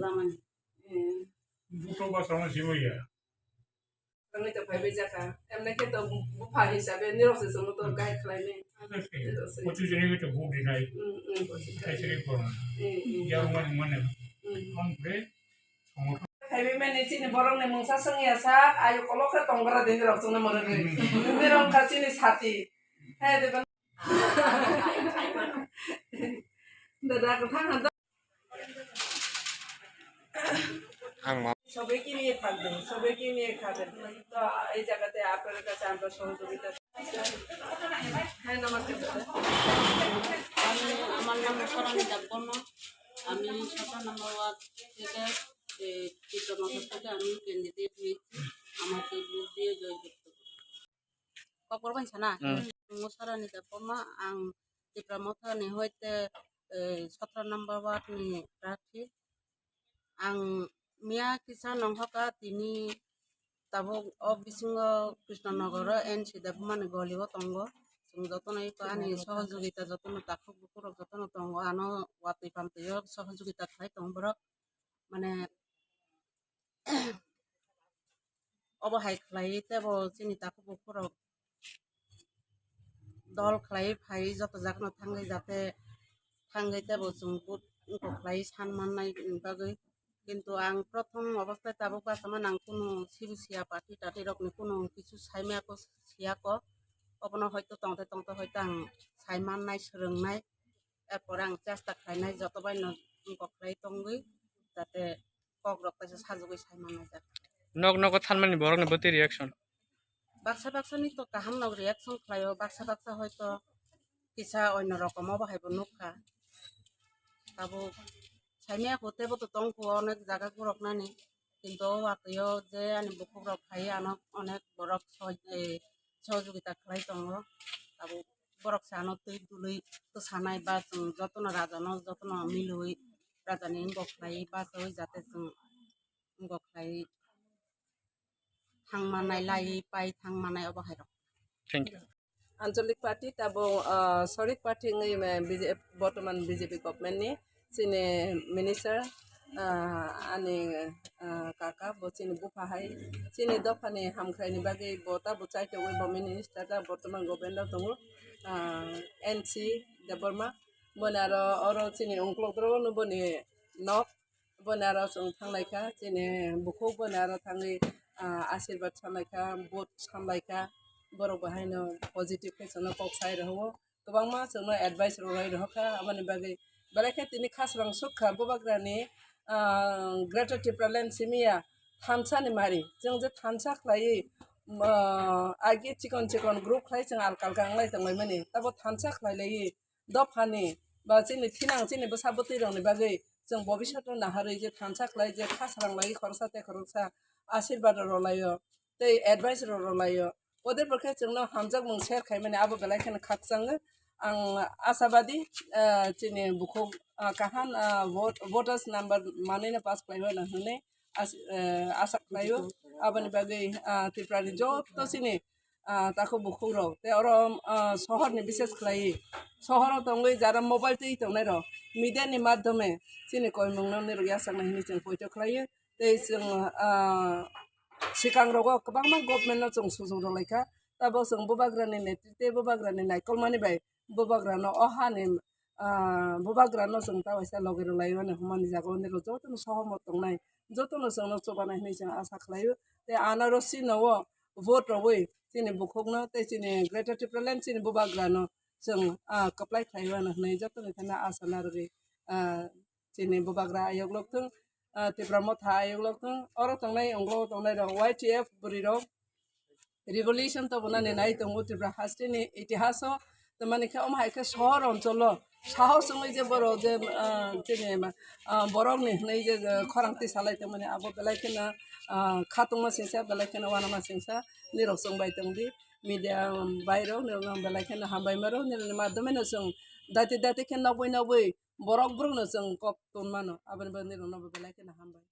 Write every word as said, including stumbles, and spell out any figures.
Lamani. Eh. Buto ba sama sima ya. Tangwi to phaibai jaka. Emne khe to bupha hisabe nirok se chwngno to guide khlainai. Othai se, Nirok se. Othai se nirok to vote rinai. Mm, mm. Othai se nirok korna. Mm, mm. Yarwmani mane. Mm. Ang bre, songo. Phaibai mani chini borokni mungsa swngya sak, ayo kolok khe tongbra de nirok chwngno mano de. Mm. Nirok kha chini sati. Hai de. Dada kwthang ha. Ang ma- সবাইকে নিয়ে থাকবেন, সবাইকে নিয়ে খাবেন। তো এই জায়গাতে আপনার কাছে আমরা সহযোগিতা। হ্যাঁ, নমস্কার। আমি, আমার নাম উষারানী দেববর্মা। আমি সতেরো নম্বর ওয়ার্ড থেকে, এ, চিত্রনগর থেকে আমি ক্যান্ডিডেট হয়েছি। আমাকে ভোট দিয়ে জয়যুক্ত করুন। Kokborok bai sana? Hmm. Ang Usarani Debbarma, ang Tipra Mothani hoite, eh, sotro number ward ni prarthi. Ang miya kisa nongkha tini tabuk o bisingo Krishnanagar o N C Debbarma ni goli o tongo. Chwng jotono iko ani sohojogita jotono takhuk bukhuk rok jotono tongo. Ano watwi pamtwi o sohojogita khlai tongo borok. Mane obo hai khlai tebo chini takhuk bukhuk rok dol khlai phai joto jaga no thangwi jate thangwi tebo chwng vote wngkok khlai san mannai ni bagwi. Kintu ang prothom obostai tabuk bachama nang kunu sibu siya party tati rok ni kunu kichu saimaya ko siya ko. Obono hoito tongte tongte hoito ang sai mannai swrwngnai. Erpor ang chesta khlainai joto bai no wngkok khlai tongwi jate kok rok kaisa sajagwi sai mannai jak. Nok nogo thanmani borokni bwtwi reaction? Baksa baksa ni to kaham nok reaction khlaio, baksa baksa hoito kisa oino rokom obo hai bo nukha. Tabuk saimaya kho tebo to tongkho onek jaga gurok nani, kintu o watwi o je ani bukhuk rok phai ano onek borok sohoj-, eh, sohojogita khlai tongo. Tabuk borok se ano twi dului kwsanai ba chwng jotono rajano jotono milwi rajani wngkok khlai bachaui jate chwng wngkok khlai thang mannai lai pai thang mannai obo hai rok. Thank you. Anchalik party tabo, ah, sorik party wngwi, eh, B J P, bortoman B J P government ni chini minister, ah, ani, ah, kaka bo chini bupha hai chini dopha ni hamkrai ni bagwi bo tabo chai tongwi bo minister ta bortoman government o tongo, ah, N C Debbarma. Boni aro oro chini ungkuluk doro no boni nok. Boni aro chwng thanglaikha, chini bukhuk boni aro thangwi, ah, asirwad sanlaikha, vote sanlaikha, borok bo haino positive khe chwngno kok sai rwo, kwbangma chwngno advice rwlai rwkha. Aboni bagwi belai khe tini khasrang sukha bubagrani, ah, Greater Tipraland simi ya thansa ni mari, chwng je thansa khlaiwi, ah, agi chikon chikon group khlai chwng alka alka wnglai tonglaimani, tabo thansa khlailaiwi dophani ba chini thinang chini bwsa bwtwi rokni bagwi chwng bobishoto naharwi je thansa khlai je khasrang lai khoroksa tei khoroksa asirwad rok rwlaio tei advice rok rwlaio. Ode bo khe chwngno hamjakmung share khaimani abo belai kheno khakchango. Ang ashabadi, ah, chini bukhuk, ah, kahan, ah, vote, voters number manwino pass khlaiwi na hwnwi as-, eh, asa khlaio. Aboni bagwi, ah, Tripurani joto chini, ah, takhuk bukhuk rok tei oro, ah, sohor ni bises khlai, sohor o tongwi jara mobile twi tongnai rok media ni madhyome chini koimung no nirok yachak nai hinwi chwng poito khlaio. Tei chwng, ah, swkang rogo kwbangma government no chwng sujok rwlaikha, tabok chwng bubagrani netritwe bubagrani naikolmani bai bubagrano o hani, ah, bubagrano chwng ta waisa logi rwlaiwi hwnmani jaga o nirok jotono sohomot tongnai, jotono chwngno chubanai hinwi chwng asa khlaio. Tei ano oro chini o vote rwwi chini bukhukno tei chini Greater Tipraland chini bubagrano chwng, ah, kwplai khlaiwi hwnwi jotoni thani asa narwgwi, ah, chini bubagra ayok lokthwng, ah, Tipra Motha ayok lokthwng, oro tongnai, unglo tongnai rok Y T F bwrwi rok, revolution tobonani nai tongo Tripura hasteni itihaso. Tamani khe omo hai khe sohor oncholo sahos wngwi je borok je, ah, chini, ah, borokni hwnwi je, je khorang tisalai tongmani abo belai kheno, ah, khatungma singsa, belai kheno uanama singsa nirok chwng bai tongdi. Media bai rok nirok belai kheno hambai maro nirokni madhyome no chwng dati dati khe nokboi nokboi borok borokno chwng kok tong mano, aboni bagwi nirokno bo belai kheno hambai.